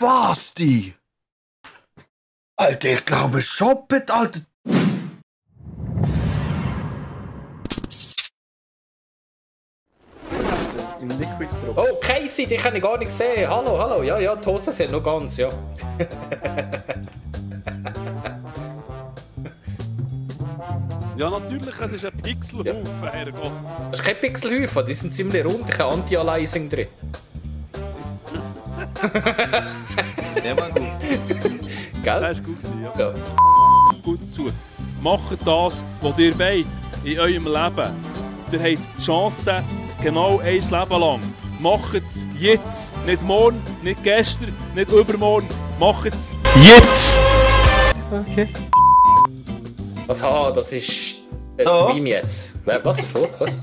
Was die? Alter, ich glaube shoppet, Alter. Oh, Casey, dich habe ich gar nicht gesehen. Hallo, hallo. Ja, ja, die Hosen sind noch ganz, ja. Ja, natürlich, es ist ein Pixelhaufen, ja. Herrgott. Das ist kein Pixelhaufen, die sind ziemlich rund. Ich habe Anti-Aliasing drin. Der war gut. Gell? Das war gut, ja. Ja. Gut zu. Macht das, was ihr wollt in eurem Leben. Ihr habt die Chance, genau ein Leben lang. Macht es jetzt. Nicht morgen, nicht gestern, nicht übermorgen. Macht es jetzt! Okay. Aha, das ist ein Stream jetzt. Was? Was?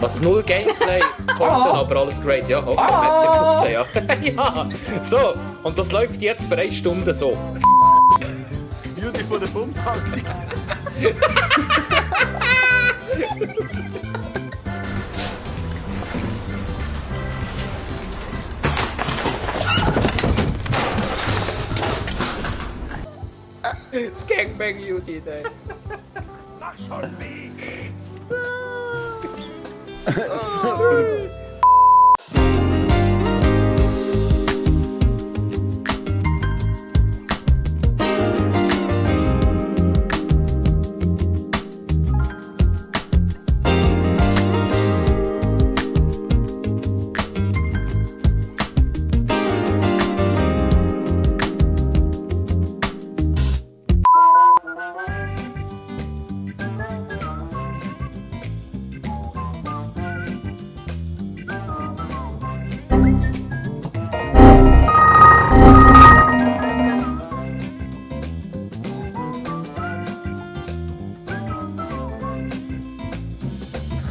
Was? Null Gameplay, Content, aber alles great. Ja, okay, Messi putzen, ja. Ja. So, und das läuft jetzt für 1 Stunde so. Beauty von der Bumshaltung. Das Gangbang Beauty, ey. Mach schon weh.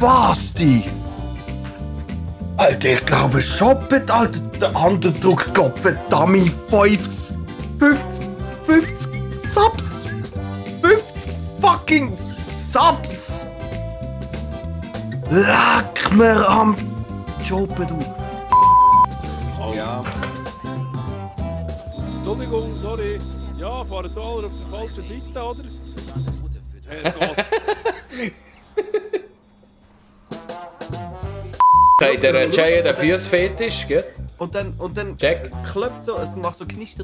Was die? Alter, ich glaube shoppet, Alter. Der andere drückt Kopf, Dummy 50 Subs. 50 fucking Subs. Leck mir am Jope, du. Oh. Ja. Entschuldigung, sorry. Ja, fahren da auf der falschen Seite, oder? Hey, der Jay, der Fußfetisch, gell? Und dann Check. klopft so, es macht so knister.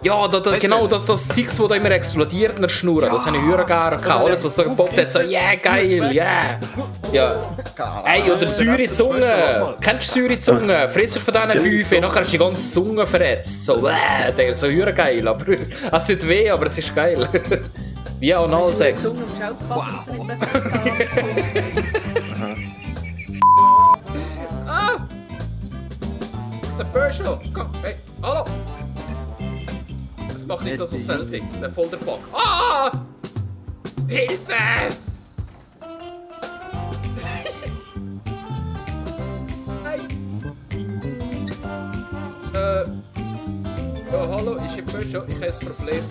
Ja, genau, das Zeugs, das da immer explodiert in der Schnur, das habe ich höher gerne gehabt. Alles, was so gepoppt hat, so, yeah, geil, yeah. Ja. Ey, oder saure Zunge. Kennst du saure Zunge? Frisst von diesen 5, nachher hast du die ganze Zunge verletzt. So, der ist so höher geil, aber es tut weh, aber es ist geil. Wie Analsex. Wow. Ah! Das ist ein Peugeot. Komm, hey, hallo! Das macht nicht das, was sollte. Der voll der Bock. Ah! Hilfe! Nein! Ja, hallo, ist ein Peugeot. Ich habe ein Problem.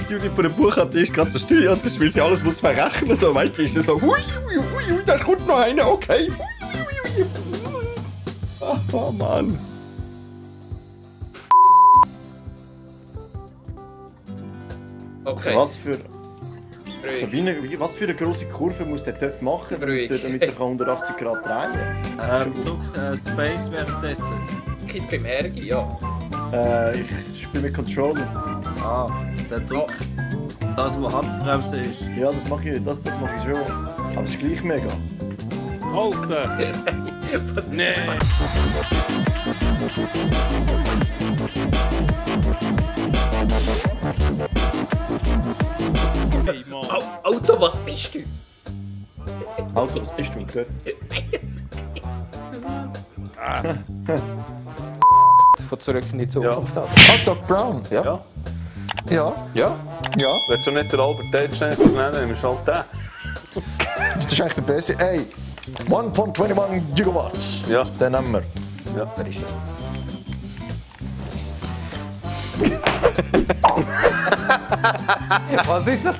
Juli von der Buchhaltung ist gerade so still, und das will sie alles muss verrechnen, so, weißt du, ist das so, hui, da kommt noch einer, okay. Oh Mann. Okay. Was für Ruhig. eine grosse Kurve muss der TÜV machen, Ruhig. damit er 180 Grad drehen kann? Space währenddessen. Kind beim Ergi, ja. Ich spiele mit Controller. Ah, der Druck. Das, was Handbremse ist. Ja, das mache ich schon. Aber es ist gleich mega. Alter! Was? Nee! Hey, Mann! Auto, was bist du? Auto, was bist du, ein TÜV? Von zurück in die Zukunft. Ja. Doc Brown. Ja. Ja? Ja, Ja. ja. Willst du nicht den Albert Einstein nennen? Nimmst halt den. Das ist eigentlich der beste. Ey, 1.21 Gigawatts. Ja. Den nehmen wir. Ja. Wer ist das? Was ist das?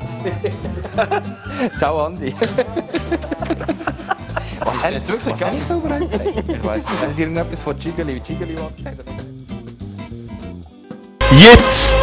Ciao, Andi. Was Er hat wirklich gar nicht überhaupt gesagt. Ich weiss nicht. Er hat irgendetwas von Jiggly gesagt. Jetzt!